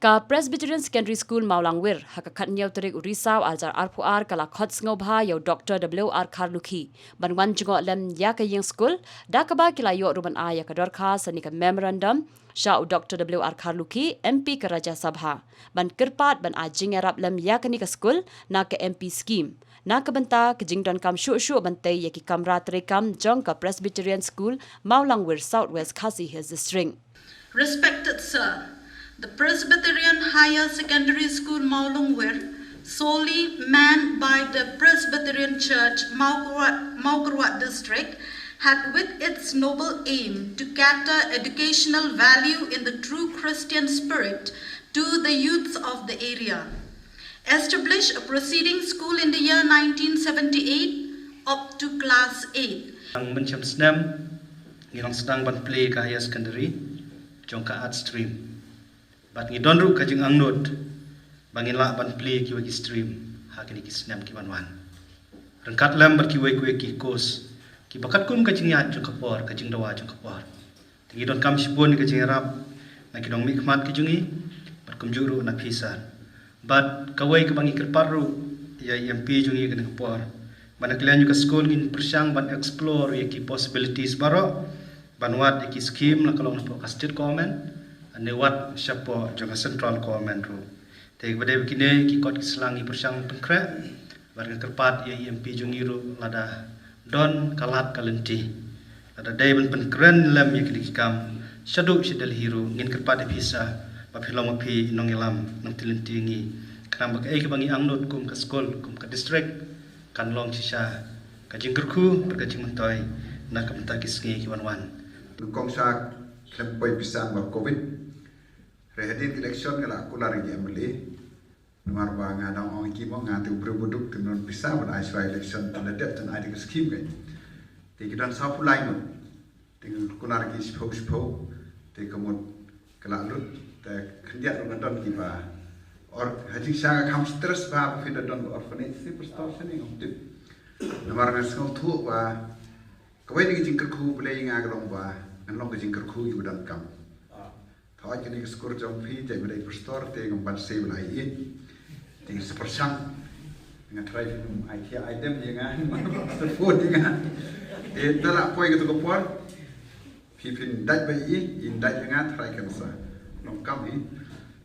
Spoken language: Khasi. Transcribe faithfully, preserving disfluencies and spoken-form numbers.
Ka Presbyterian Secondary School Mawlangwir, ha ka khatnïew tarik u Risaw arhajar arphew ar ka la khot sngewbha ïa u Doktor W R Kharlukhi ban wan jngoh lem ïa ka ïing skul, da kaba ki la ïoh ruh ban ai ïa ka dorkhas lane ka memorandum sha u Doktor W R Kharlukhi, M P ka Rajya Sabha, ban kyrpad ban ai jingïarap lem ïa kane ka skul na ka M P scheme, na ka bynta ka jingdonkam shuh shuh ban tei ïa ki kamra treikam jong ka Presbyterian School Mawlangwir, South West Khasi Hills District. Respected Sir, the Presbyterian Higher Secondary School Mawlangwir, solely manned by the Presbyterian Church Mawkyrwat, Mawkyrwat District, had with its noble aim to cater educational value in the true Christian spirit to the youths of the area, established a preceding school in the year nineteen seventy-eight up to class eight. Ang mynshem snem ngi long sdang ban plie ka higher secondary jong ka art stream. Bad ngi don ruh ka jingangnud ba ngin lah ban plie kiwei ki stream ha kine ki snem ki ban wan, ryngkat lem bad kiwei kiwei ki course kiba katkum ka jingïaid jong ka por, ka jingdawa jong ka por. Te ngi donkam shibun ka jingïarap na ki nongmihkhmat ki jong ngi bad kumjuh ruh na phi Sir. Bad kawei kaba ngi kyrpad ruh ïa i M P jong ngi ha kane ka por, ba na ka liang jong ka skul ngin pyrshang ban explore ïa ki possibilities baroh, ban wad ïa ki scheme la ka long napoh ka state government, ne wad shapoh jong ka central government ruh. Te kaba dei ba kine ki kot ki sla ngi pyrshang pynkhreh, bad nga kyrpad ïa i M P jong ngi ruh, lada don ka lad ka lynti, lada dei ban pynkren lem ïa kine ki kam shaduh sha Delhi ruh, ngin kyrpad ïa phi Sir ba phi long ma phi i nongïalam nongtylli lynti ngi. Khnang ba kaei kaba ngi angnud kum ka skul, kum ka district, kan long shisha ka jingkyrkhu bad ka jingmyntoi na ka bynta ki sngi ki wan wan. Nyngkong sha khlem poi pisa namar covid. Hynrei hadien ka election nga la kular ïa ki M L A. Namar ba nga dang ong ïa ki mo, nga te u briew ba duk te ym don pisa ban ai shuwa election, te la dep te ai da ka scheme ka. Te ki don sawphew lai ngut. Te nga kular ïa ki shiphew shiphew. Te ka mut ka la lut, te khyndiat ruh nga don kiba. Or ha jingshisha nga kham stress ba phi da don orphanage, te pastor shane ngam tip. Namar nga sngewthuh ba kawei na ki jingkyrkhu Blei ïa nga ka long ba ngan long ka jingkyrkhu ïa kiba donkam. Hooid, kane ka skur jong phi, te ba dei pastor te ngam pat sei ba la ïeit. Te nga sa pyrshang. Nga try phin ai thiah ai dem ïa nga, phone ïa nga. Te da la poi kato ka por, phi phin dait ba ïeit, in dait ïa nga, try kan sa. Ngam kam hi.